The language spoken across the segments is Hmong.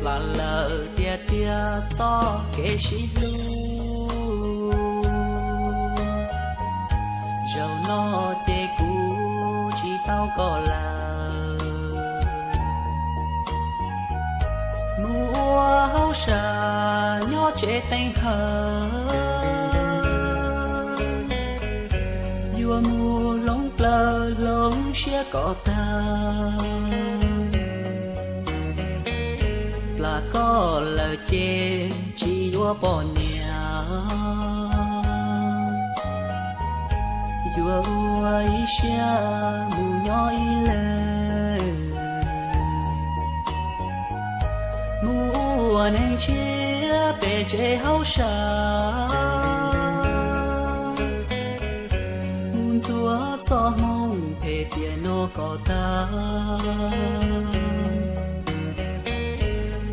Los lawm tiag tiag txoj kev sib hlub, zaum no ces kuv tsis tau koj lawm. Mus ua hauj sam nyob tsev teev hawm, yuav mus hloov plawv hloov siab kom tag. Plam koj lawm ces tsis yuav poj niam, yuav ua ib siab mus nyob ib leeg. Mus ua neeg tshiab pem tsev hauj sam, mus ntxuav txoj hmoo phem tiam no kom tag.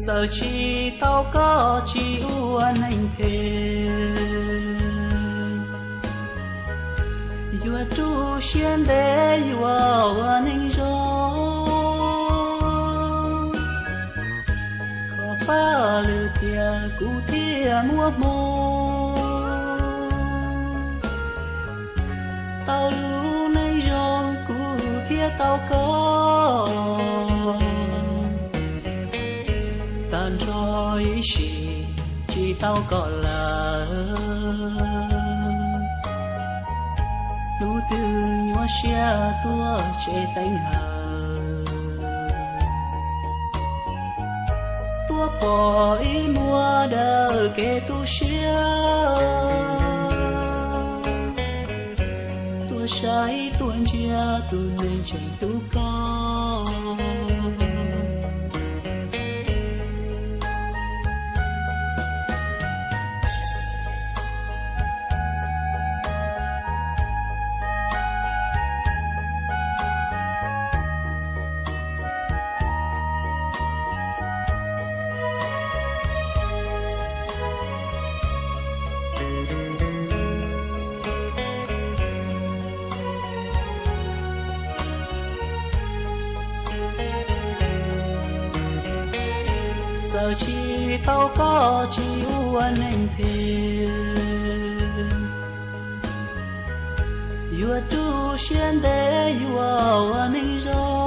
Txawm tsis tau koj tsis ua neeg phem, yuav rub siab ntev yuav ua neeg zoo. Kho faj lwm tiam kuv thiaj muaj hmoo, tau lub neej zoo kuv thiaj tau koj. Tag nrho ib sim tsis tau koj lawm, hnub twg nyuaj siab tuaj tsev teev hawm, tuaj pom ib muag dawm kev tu siab, tuaj saib tuaj ntsia tus neeg tseem hlub koj. Txawm tsis tau koj tsis ua neeg phem, yuav tu siab ntev yuav ua neeg zoo.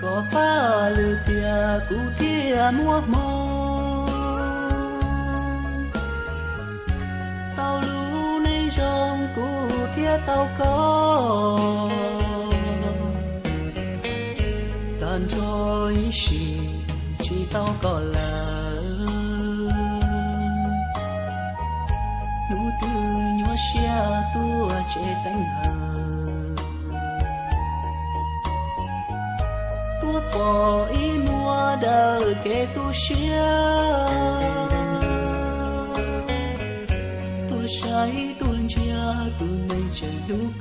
Kho faj lwm tiam kuv thiaj muaj hmoo, tau lub neej zoo kuv thiaj tau koj. Tag nrho ib sim tsis tau koj lawm, hnub twg nyuaj siab tuaj tsev teev hawm, tuaj pom ib muag dawm kev tu siab, tuaj saib tuaj ntsia tus neeg tseem hlub